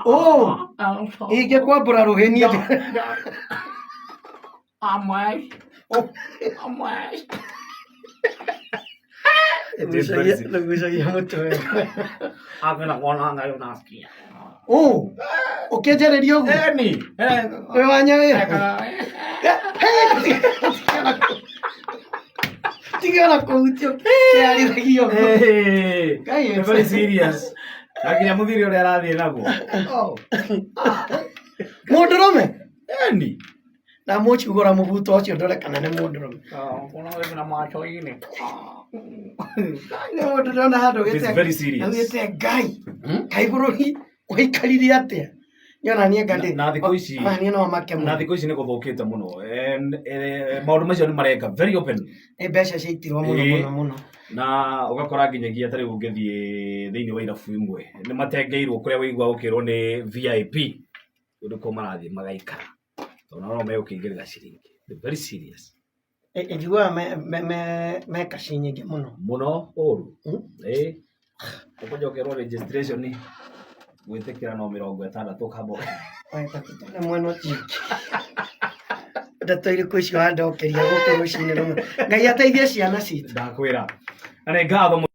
Oh, ingĩkwambũra rũhĩ niĩ. Oh. Rũgucagia mũtwe. Oh, ũkĩnjarĩria ũguo? Wĩ wa nyawĩra? Tiga na kũhutio kĩarithagio ũguo. Ngai, Nĩ very serious. Na nginya mũthiri ũrĩa arathiĩ naguo. Mũndũrũme? Eni. Na mũcugũra mũbuto ũcio ndore kana nĩ mũndũrũme. Nĩ mũndũ ndona handũ It is very serious. augĩte Ngai, kaĩ bũrũri waikarire atĩa? Nyona niĩ nga ndĩ. Na thikũ ici- Ona niĩ no make Na mũno. thikũ ici nĩ gũthũkĩte mũno. And, maũndũ macio nĩ mareka very open. Nĩ mbeca ciaitirwo mũno mũno mũno. Na ũgakora nginyagia ta rĩu ũngĩthiĩ thĩinĩ wa irabu imwe nĩ matengeirwo kũrĩa wĩigua gũkĩrwo nĩ VIP kũndũ kũu marathiĩ magaikara tondũ nao no megũkĩingĩrĩra ciringi. Very serious. Njiguaga me kaci nyingĩ mũno. Mũno ũru. Ĩĩ. Ũkwanja ũkerwo registration gwĩtĩkĩra no 60 kabo. Tũtware mwena ũcio ũngĩ. Ndeto irĩkũ icio wandokeria gũkũ rũcinĩ rũmwe. Ngai ateithie ciana citũ. Ndakwĩra. Na nĩ ngatho.